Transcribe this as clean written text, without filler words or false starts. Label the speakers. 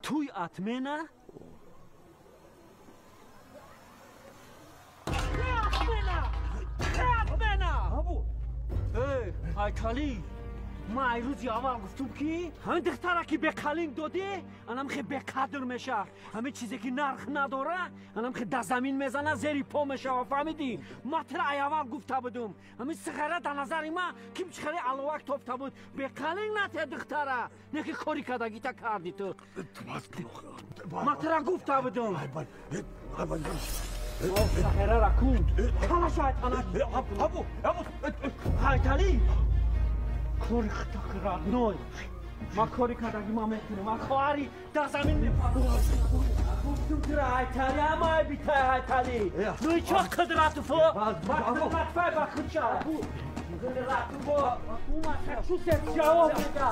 Speaker 1: Туй отмена? Отмена! Отмена! Эй, Айтали! Ма ай рӯзи аввал гуфтум, ки ҳамин духтара ки беқалинг додӣ, анамхе беқадр меша. Ҳамин чизе ки нарх надора, анамхе да замин мезана, зери по мешава, фаҳмидӣ? Ма тира ай аввал гуфта будум. Ҳамин сихара дар назари ма ким чихари аловак тофта буд. Беқалинг натия духтара. Не ки кори кардагита кардӣ ту. Ма тира гуфта будум. Сахарара кун. Калаша айтана. Айтали! Кори хитак родной. Ма кори кардаги ма мекунам. Ма хоҳари дар замин мепарам. Гуфтум тира Айтали, ама ай битай Айтали. Ну и чо қудратуфо? Ба қудратфай ба худша. Қудратуфо. Ума чусет ҷавоб меда.